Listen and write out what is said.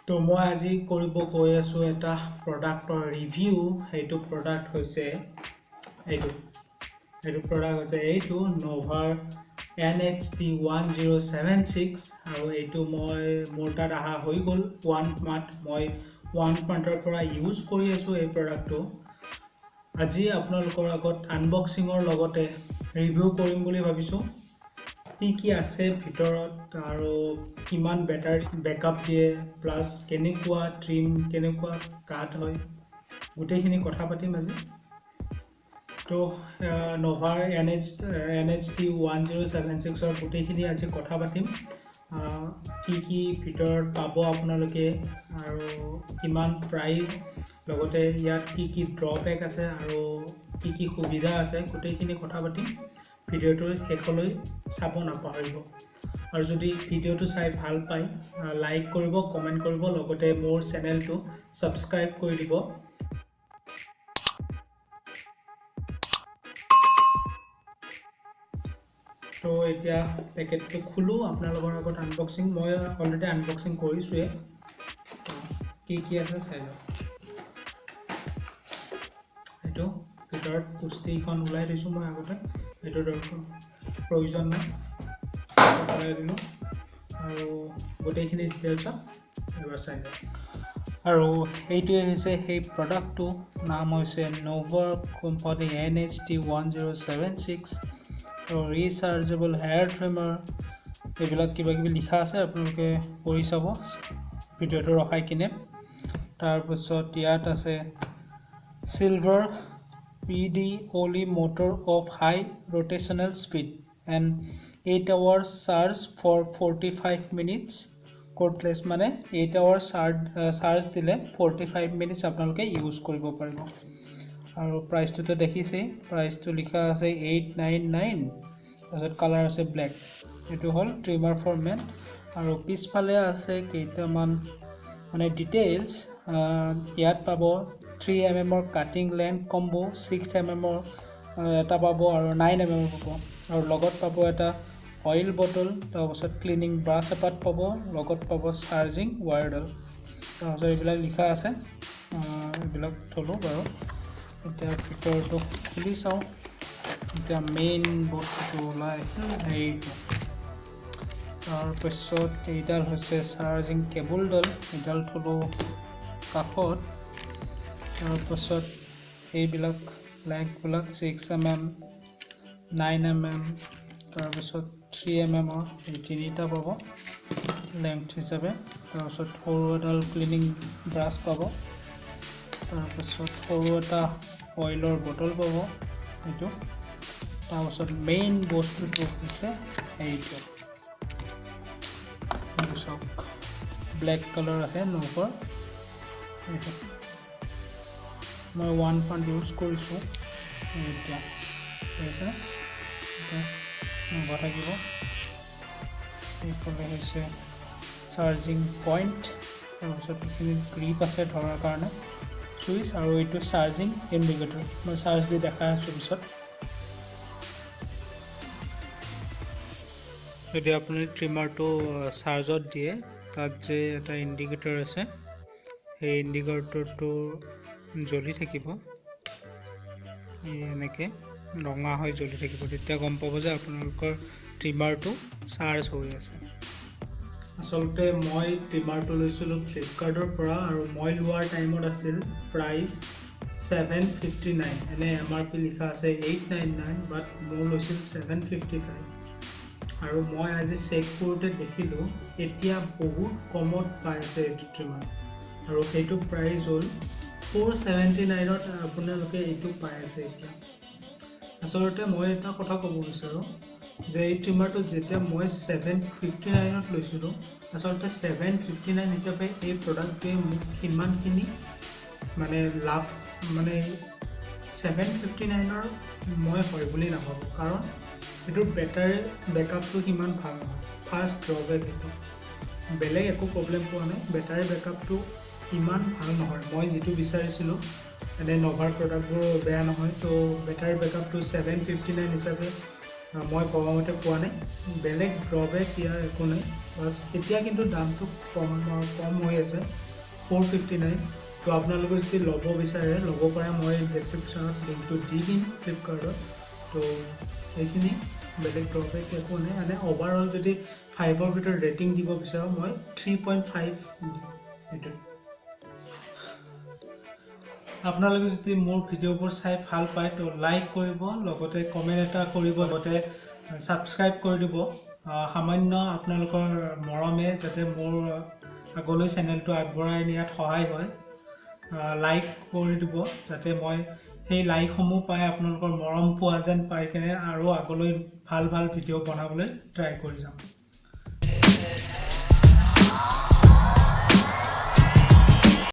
তো মই আজি কৰিব গৈ আছোঁ এটা প্ৰডাক্টৰ ৰিভিউ। সেইটো প্ৰডাক্ট হৈছে এইটো। এইটো প্ৰডাক্ট হৈছে এইটো নভাৰ NHT 1076। আৰু এইটো মই মোৰ তাত অহা হৈ গ'ল ওৱান মান্থ। মই ওৱান মান্থৰ পৰা ইউজ কৰি আছোঁ এই প্ৰডাক্টটো। আজি আপোনালোকৰ আগত আনবক্সিঙৰ লগতে ৰিভিউ কৰিম বুলি ভাবিছোঁ, কি কি আছে ভিতৰত আৰু কিমান বেটাৰী বেকআপ দিয়ে, প্লাছ কেনেকুৱা ট্ৰিম, কেনেকুৱা কাট হয়, গোটেইখিনি কথা পাতিম আজি। তো নভাৰ NHT 1076ৰ গোটেইখিনি আজি কথা পাতিম। কি কি ভিতৰত পাব আপোনালোকে আৰু কিমান প্ৰাইচ, লগতে ইয়াত কি কি ড্ৰবেক আছে আৰু কি কি সুবিধা আছে, গোটেইখিনি কথা পাতিম। ভিডিঅ'টো শেষলৈ চাব নাপাহৰিব। আৰু যদি ভিডিঅ'টো চাই ভাল পায়, লাইক কৰিব, কমেণ্ট কৰিব, লগতে মোৰ চেনেলটো ছাবস্ক্ৰাইব কৰি দিব। তো এতিয়া পেকেটটো খোলোঁ, আপোনালোকৰ আগত আনবক্সিং। মই অলৰেডি আনবক্সিং কৰিছোঁৱে। কি কি আছে চাই লওক। এইটো ভিতৰত পুষ্টিখন ওলাই দিছোঁ মই আগতে, এইটো দৰকাৰ প্ৰয়োজন নাই, ওলাই দিলোঁ। আৰু গোটেইখিনি ডিটেইলছত এবাৰ চাই লওক। আৰু সেইটোৱে হৈছে সেই প্ৰডাক্টটো, নাম হৈছে নভাৰ কোম্পানী NHT 1076 আৰু ৰিচাৰ্জেবল হেয়াৰ ট্ৰিমাৰ। এইবিলাক কিবা কিবি লিখা আছে, আপোনালোকে পঢ়ি চাব ভিডিঅ'টো ৰখাই কিনে। তাৰপিছত ইয়াত আছে silver PD only motor of high rotational speed and 8 hour charge for 45 minutes cordless, মানে 8 আৱাৰ চাৰ্জ দিলে 45 মিনিটছ আপোনালোকে ইউজ কৰিব পাৰিব। আৰু প্ৰাইচটোতো দেখিছেই, প্ৰাইচটো লিখা আছে 899। তাৰপিছত কালাৰ আছে ব্লেক। এইটো হ'ল ট্ৰিমাৰ ফৰ মেন। আৰু পিছফালে আছে কেইটামান মানে ডিটেইলছ। ইয়াত পাব 3 এম এমৰ কাটিং লেন্থ কম্ব', 6 এম এমৰ এটা পাব আৰু 9 এম এমৰ পাব। আৰু লগত পাব এটা অইল বটল, তাৰপাছত ক্লিনিং ব্ৰাছ এপাত পাব, লগত পাব চাৰ্জিং ৱায়াৰডাল। তাৰপাছত এইবিলাক লিখা আছে, এইবিলাক থ'লোঁ বাৰু। এতিয়া ভিতৰটো খুলি চাওঁ। এতিয়া মেইন বস্তুটো ওলাই সেইটো। তাৰপিছত এইডাল হৈছে চাৰ্জিং কেবুলডাল, এইডাল থ'লোঁ কাষত। তাৰপাছত এইবিলাক লেংথবিলাক 6 mm, 9 mm, তাৰপিছত 3 এম এমৰ, এই তিনিটা পাব লেংথ হিচাপে। তাৰপিছত সৰু এডাল ক্লিনিং ব্ৰাছ পাব, তাৰপিছত সৰু এটা অইলৰ বটল পাব এইটো। তাৰপাছত মেইন বস্তুটো হৈছে এইটো। এইটো চাওক, ব্লেক কালাৰ আহে নৌকৰ এইটো। মই ওৱান মান্থ ইউজ কৰিছোঁ এতিয়া। ঠিক আছে, এতিয়া নৌকা থাকিব। এইফালে হৈছে চাৰ্জিং পইণ্ট, তাৰপিছত এইখিনিত গ্ৰিপ আছে ধৰাৰ কাৰণে, চুইচ, আৰু এইটো চাৰ্জিং ইণ্ডিকেটৰ। মই চাৰ্জ দি দেখাই আছোঁ পিছত। যদি আপুনি ট্ৰিমাৰটো চাৰ্জত দিয়ে, তাত যে এটা ইণ্ডিকেটৰ আছে, সেই ইণ্ডিকেটৰটো জ্বলি থাকিব। এই এনেকৈ ৰঙা হৈ জ্বলি থাকিব, তেতিয়া গম পাব যে আপোনালোকৰ ট্ৰিমাৰটো চাৰ্জ হৈ আছে। আচলতে মই ট্ৰিমাৰটো লৈছিলোঁ ফ্লিপকাৰ্টৰ পৰা আৰু মই লোৱাৰ টাইমত আছিল প্ৰাইচ 759। এনে এম আৰ পি লিখা আছে 899, বাট মোৰ লৈছিল 755। আৰু মই আজি চেক কৰোঁতে দেখিলোঁ, এতিয়া বহুত কমত পাই আছে এইটো ট্ৰিমাৰ। আৰু সেইটো প্ৰাইচ হ'ল 479ত আপোনালোকে এইটো পাই আছে এতিয়া। আচলতে মই এটা কথা ক'ব বিচাৰোঁ যে এই ট্ৰিমাৰটো যেতিয়া মই 759ত লৈছিলোঁ, আচলতে 759 হিচাপে এই প্ৰডাক্টটোৱে মোক সিমানখিনি মানে লাভ, মানে 759ৰ মই হয় বুলি নাভাবোঁ, কাৰণ এইটোৰ বেটাৰী বেকআপটো সিমান ভাল নহয়। ফাৰ্ষ্ট ড্ৰবেক সেইটো, বেলেগ একো প্ৰব্লেম পোৱা নাই। বেটাৰী বেকআপটো ইমান ভাল নহয় মই যিটো বিচাৰিছিলোঁ। এনে নভাৰ প্ৰডাক্টবোৰ বেয়া নহয়, তো বেটাৰী বেকআপটো 759 হিচাপে মই ভবামতে পোৱা নাই। বেলেগ ড্ৰবেক ইয়াৰ একো নাই। বাছ, এতিয়া কিন্তু দামটো কম কম হৈ আছে, 459। তো আপোনালোকে যদি ল'ব বিচাৰে, ল'ব পাৰে। মই ডেছক্ৰিপশ্যনত লিংকটো দি দিম ফ্লিপকাৰ্টত। তো এইখিনি, বেলেগ ড্ৰবেক একো নাই। মানে অভাৰঅল যদি 5ৰ ভিতৰত ৰেটিং দিব বিচাৰোঁ, মই 3.5 দিম এইটোত। আপোনালোকে যদি মোৰ ভিডিঅ'বোৰ চাই ভাল পায়, তো লাইক কৰিব, লগতে কমেণ্ট এটা কৰিব, লগতে ছাবস্ক্ৰাইব কৰি দিব। সামান্য আপোনালোকৰ মৰমে যাতে মোৰ আগলৈ চেনেলটো আগবঢ়াই নিয়াত সহায় হয়। লাইক কৰি দিব, যাতে মই সেই লাইকসমূহ পাই, আপোনালোকৰ মৰম পোৱা যেন পাই কেনে আৰু আগলৈ ভাল ভাল ভিডিঅ' বনাবলৈ ট্ৰাই কৰি যাম।